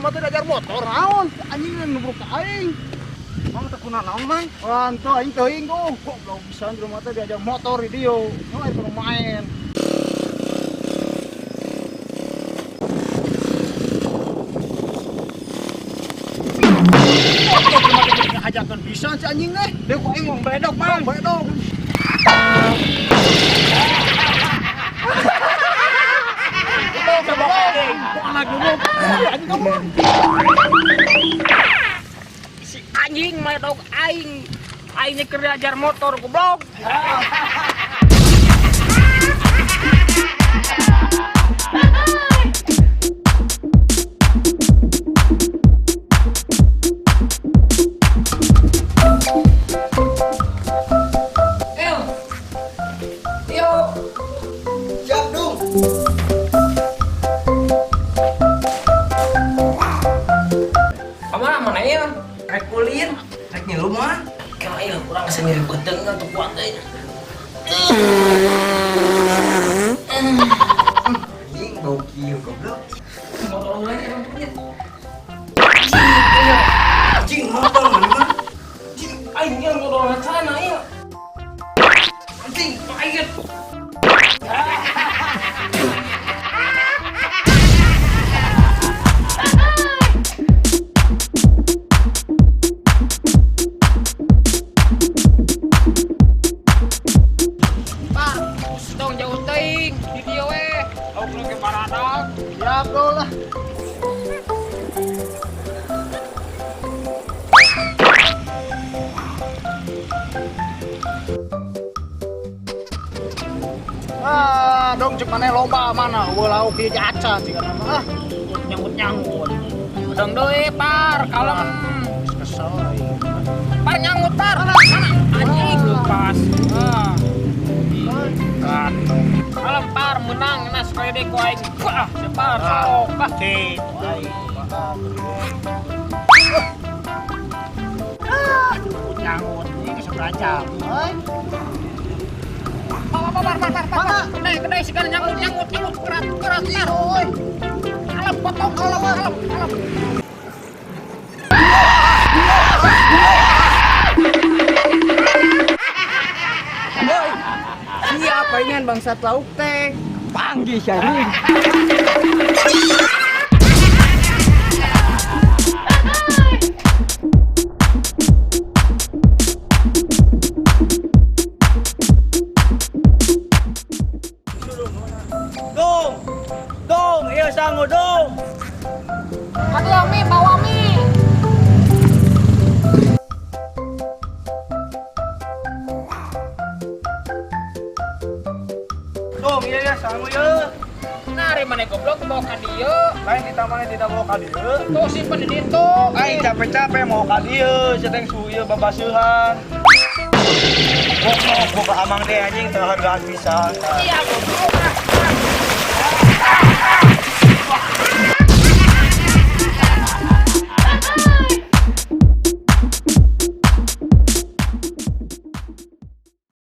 Jelema teh diajar motor naon? Anjing nubruk ka aing. Mang teu kuna naon, Mang? Wah, henteu aing teuing tuh. Goblok pisan jelema teh diajar motor di dieu. Nu aing kudu main. Ajakan pisan si anjing teh. Deuk ku aing ngomong beledog, Mang. Beledog. Si anjing meledog aing. Aing keur diajar motor goblok. El. Yo. Siap, Dung. Kamana mana ya? Rek ulin, rek ngilu mah. Kela ieu kurang asa nyeri beuteung atuh kuat deui. Anjing bau kieu goblok. Motor heula nya punya. Anjing motor mana mah? Anjing aing yang motor sana ieu. Anjing aing. Pak, tong jauh teuing di dieu we. Lauk nu ke paradak. Siap dong lah. Ah, dong cek maneh lomba mana? Eueuh lauk ieu acan sih kana mah. Ah, nyanggut-nyanggut. Udang deui par, kalem. Kesel aing. Par nyanggut par. Mana? Anjing lepas. Ah. Kan. Kalem par menang na sekali deui ku aing. Wah, separ sok ah. Gitu aing. Ah, nyanggut ini geus berancam. Euy. Par par par par par. Kedai kedai segala nyanggut nyanggut nyanggut kerat kerat par. Euy. Kalem potong kalem kalem kalem. Woi. Siapa ini bangsat lauk teh? Panggih si anjing. Dong. Dong, iya sangu dong. Aduh mi bawa mi. Dong, iya ya sangu ya. Nah, ari maneh goblok bawa ka dieu. Lain di tamannya tidak bawa ka dieu. Tuh simpen di ditu. Aing capek-capek mau ka dieu, seteng suieu babaseuhan. Goblok boga amang teh anjing teu hargaan pisan. Iya goblok. Ah, ah.